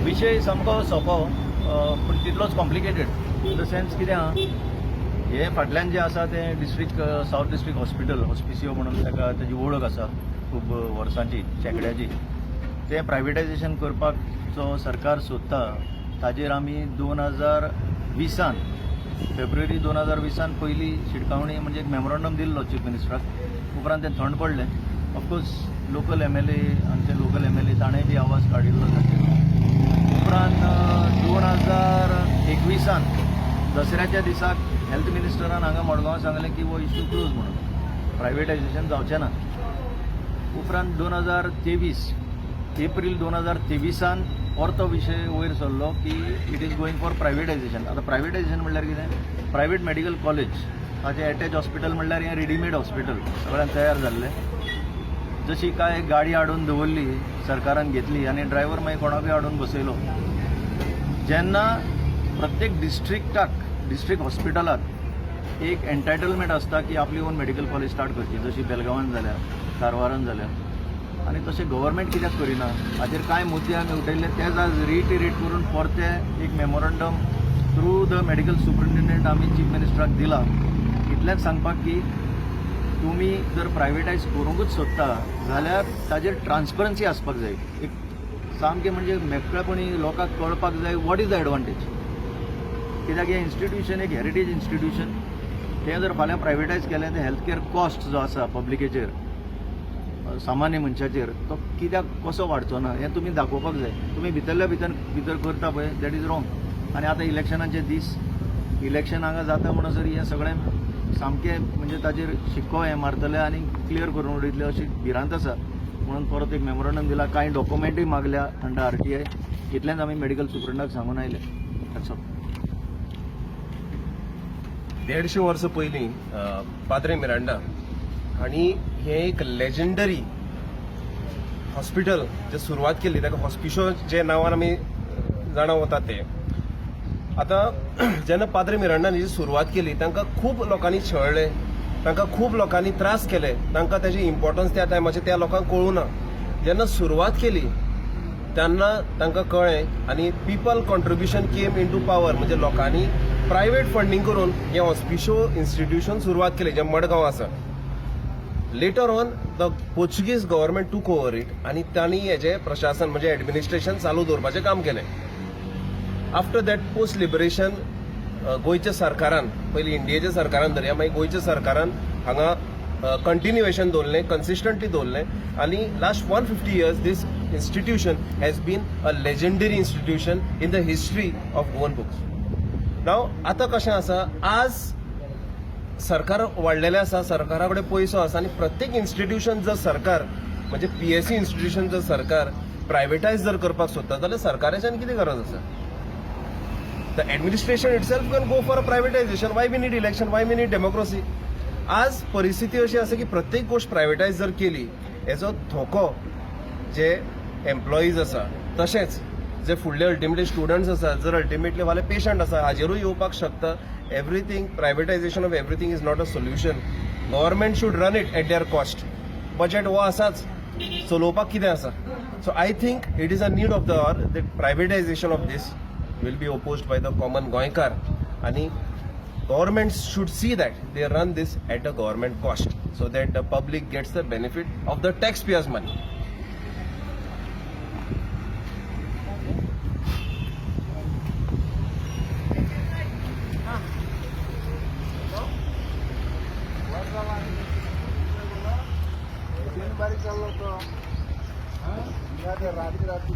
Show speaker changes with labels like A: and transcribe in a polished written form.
A: विशय सामको सोंपो पूण तितलोच कॉम्प्लिकेटेड इन the sense कितें आहा, हे फाटल्यान जें आसा तें district south district hospital, Hospicio म्हणून ताका तेजी वळख आसा खूब वर्सांची, शेंकड्याची. तें प्रायवेटायजेशन करपाक जो सरकार सोदता ताजेर आमी 2020ान, फेब्रुवारी 2020ान पयली शिटकावणी म्हणजे एक मेमोरंडम दिल्लो चीफ मिनिस्टराक. उपरांत तें थंड पडलें. ऑफकोर्स लोकल एमएलए, आमचे लोकल एमएलए ताणें बी आवाज काडिल्लो ताचेर. उपरांत 2021ान दसऱ्याच्या दिसाक हेल्थ मिनिस्टरान हांगा मडगांव सांगलें की हो इश्यू क्लोज म्हणून, प्रायवेटायजेशन जावचें ना. उपरांत 2023, एप्रील 2023ान परतो विशय वयर सरलो की it is going for privatization. आतां प्रायवेटायजेशन म्हणल्यार कितें? प्रायवेट मेडिकल कॉलेज, ताचें एटॅच हॉस्पिटल, म्हणल्यार हें रेडीमेड हॉस्पिटल सगळ्यांक तयार जाल्लें. जशी काय गाडी हाडून दवरली, सरकारान घेतली आनी ड्रायव्हर मागीर कोणाकूय हाडून बसयलो. जेन्ना प्रत्येक डिस्ट्रिक्टाक, डिस्ट्रिक्ट हॉस्पिटलाक एक एन्टायटलमेंट आसता की आपली ओन मेडिकल कॉलेज स्टार्ट करची, जशी बेलगांवान जाल्या, कारवारान जाल्या, आनी तशें गव्हर्मेंट कित्याक करिना, हाचेर कांय मुद्दे आमी उठयल्ले. तेच आज रिइटरेट करून परते एक memorandum through the medical superintendent आमी चीफ मिनिस्टराक दिला. इतलेंच सांगपाक की तुमी जर प्रायवेटायज करूंकूच सोदता जाल्यार ताजेर ट्रान्सपरन्सी आसपाक जाय. एक सामकें म्हणजे मेकळेपणी लोकांक कळपाक जाय what is the advantage. कित्याक हें इन्स्टिट्यूशन एक हेरिटेज इन्स्टिट्यूशन. तें जर फाल्यां प्रायवेटायज केलें तें हेल्थ केअर कॉस्ट जो आसा पब्लिकेचेर, सामान्य मनशाचेर, तो कित्याक कसो वाडचो ना हें तुमी दाखोवपाक जाय. तुमी भितरल्या भितर भितर करता पळय, that is wrong. आनी आतां इलेक्शनाचे दीस, इलेक्शन हांगा जाता म्हणसर हें सगळें सामकें म्हणजे ताजेर शिक्को हें मारतले आनी क्लियर करून उडयतले अशी भिरांत आसा. म्हणून परत एक मेमोरंडम दिला, कांय डॉक्युमेंटूय मागल्या अंडर आरटीआय. इतलेंच आमी मेडिकल सुप्रिंटाक सांगून आयले. That's all.
B: 150 वर्सां पयलीं पाद्रे मिरांडा हांणी हें एक लेजेंडरी हॉस्पिटल जे सुरवात केली, ताका हॉस्पिशो जे नांवान आमी जाणा वता ते. आतां जेन्ना पाद्रे मिरांडान ही सुरवात केली, तांकां खूब लोकांनी छळ्ळे, तांकां खूब लोकांनी त्रास केले. तांकां तेजें इम्पॉर्टन्स त्या टायमाचेर त्या लोकांक कळूं ना. जेन्ना सुरवात केली तेन्ना तांकां कळ्ळें आनी people contribution came into power, म्हणजे लोकांनी प्रायवेट फंडींग करून हें हॉस्पिशो इन्स्टिट्यूशन सुरवात केलें जें मडगांव आसा. Later on the Portuguese government took over it आनी तांणी हेजें प्रशासन म्हणजे एडमिनिस्ट्रेशन चालू दवरपाचें काम केलें. आफ्टर that, post liberation गोंयच्या सरकारान, पयलीं इंडियेच्या सरकारान धरया, मागीर गोंयच्या सरकारान हांगा कंटिन्युएशन दवरलें, कन्सिस्टंटली दवरलें आनी last 150 years this institution has been a legendary institution in the history of Goan books. Now आतां कशें आसा, आज सरकार वाडलेलें आसा, सरकारा कडेन पयसो आसा आनी प्रत्येक इन्स्टिट्यूशन जर सरकार, म्हणजे पीएचसी इन्स्टिट्यूशन जर सरकार प्रायवेटायज जर करपाक सोदता जाल्यार सरकाराच्यान कितें गरज आसा? The administration itself can go for a privatization. Why we need election? Why we need democracy? आज परिस्थिती अशी आसा की प्रत्येक गोश्ट प्रायवेटायज जर केली, हेजो धोको जे एम्प्लॉईज आसा, तशेंच जे फुडले अल्टिमेटली स्टुडंट्स आसा, जर अल्टिमेटली फाल्यां पेशंट आसा, हाजेरूय येवपाक शकता. Everything, privatization of everything is not a solution. Government should run it at their cost. Budget हो आसाच, चलोवपाक कितें आसा? So I think it is a need of the hour that privatization of this will be opposed by the common गोंयकार आणि government should see that they run this at a government cost so that the public gets the benefit of the taxpayers' money.
C: बारीक चाललो तो. रात्री रात्री.